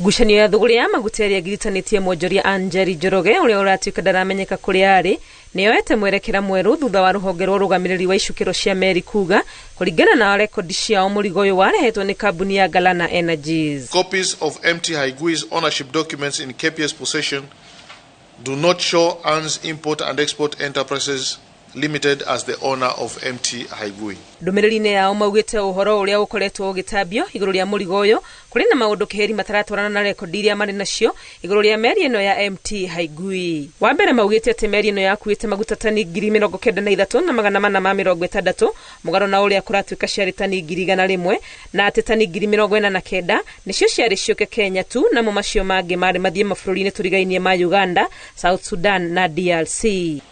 Ngucanio ya thũgũrĩ ya maguta ĩrĩa ĩgiritanĩtie mwonjoria Anjeri Njoroge ũrĩa ũratuĩka ndaramenyeka kũrĩa arĩ nĩyoete mwerekera mwerũ thutha wa rũhonge rwa ũrũgamĩrĩri wa icukĩro cia meri kuga kũringana na rekondi ciao mũrigo ũyũ warehetwo nĩ kambuni ya Galana Energies. Copies of MT Haigui's ownership documents in KPS possession do not show Ann's Import and Export Enterprises Limited as the owner of MT Haigui. Ndũmĩrĩri-inĩ yao maugĩte ũhoro ũrĩa ũkoretwo ũgĩtambio igũrũ rĩa mũrigo ũyũ kũrĩ na maũndũ keheri mataratwarana na rekondi iria marĩ nacio igũrũ rĩa meri ĩno ya MT Haigui. Wa mbere maugĩte atĩ meri ĩno yakuĩte maguta tani 93,460 mũgarũ na ũrĩa kũratuĩka ciarĩ tani 100,000 na atĩ tani 49,000 nĩcio ciarĩ ciũke Kenya tu, namo macio mangĩ marĩ mathiĩ mabũrũri-inĩ tũrigainie ma Uganda, South Sudan na DRC.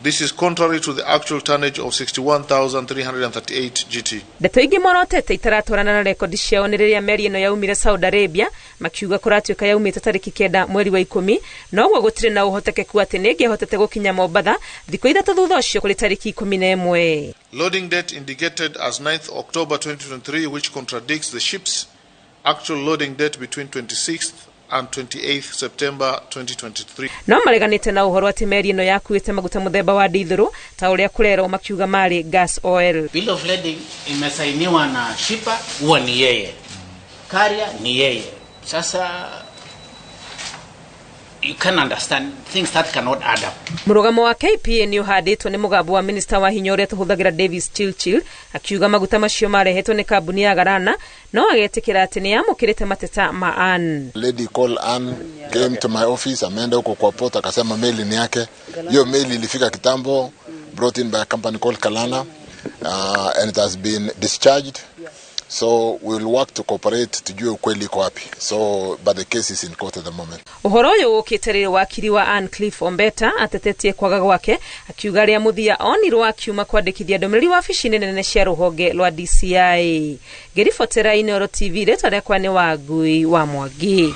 This is contrary to the actual tonnage of 61,338 GT. Ndeto ingĩ morotete itaratwarana na rekondi ciao nĩ rĩrĩa meri ĩno yaumire Saudi Arabia makiuga kũratuĩka yaumĩte tarĩki 9 mweri wa 10, noguo gũtirĩ na ũhotekeku atĩ nĩ ĩngĩahotete gũkinya Mombatha thikũ 3 thutha ũcio kũrĩ tarĩki 11. Loading date indicated as 9th October 2023, which contradicts the ship's actual loading date between 26th and 28th September 2023. No mareganĩte na ũhoro atĩ meri ĩno yakuĩte maguta mũthemba wa dithũrũ ta ũrĩa kũrerwo makiuga marĩ gas oil. Bill of lading imesainiwa na shipper, huwa ni yeye. Carrier ni yeye. Sasa you can understand things that cannot add up. Mũrũgamo wa KPA nĩ ũhandĩtwo nĩ mũgambo wa minista wa hinya ũrĩa tũhũthagĩra Davis Chirchir akiuga maguta macio marehetwo nĩ kambuni ya Galana no agetĩkĩra atĩ nĩ yamũkĩrĩte mateta ma Ann. Lady called Ann came to my office, ameenda huko kwa port akasema meli ni yake. Hiyo meli ilifika kitambo, brought in by a company called Kalana, and it has been discharged. So we will work to cooperate tujue ukweli iko wapi. So, but the case is in court at the moment. Ũhoro ũyũ ũkĩte rĩrĩ wakiri wa Ann Cliff Ombeta atetetie kwaga gwake akiuga rĩa mũthia onirwo akiuma kwandĩkithia ndũmĩrĩri wabici-inĩ nene cia rũhonge rwa DCI. Ngĩribotera Inooro TV, rĩtwa rĩakwa nĩ Wangui wa Mwangi.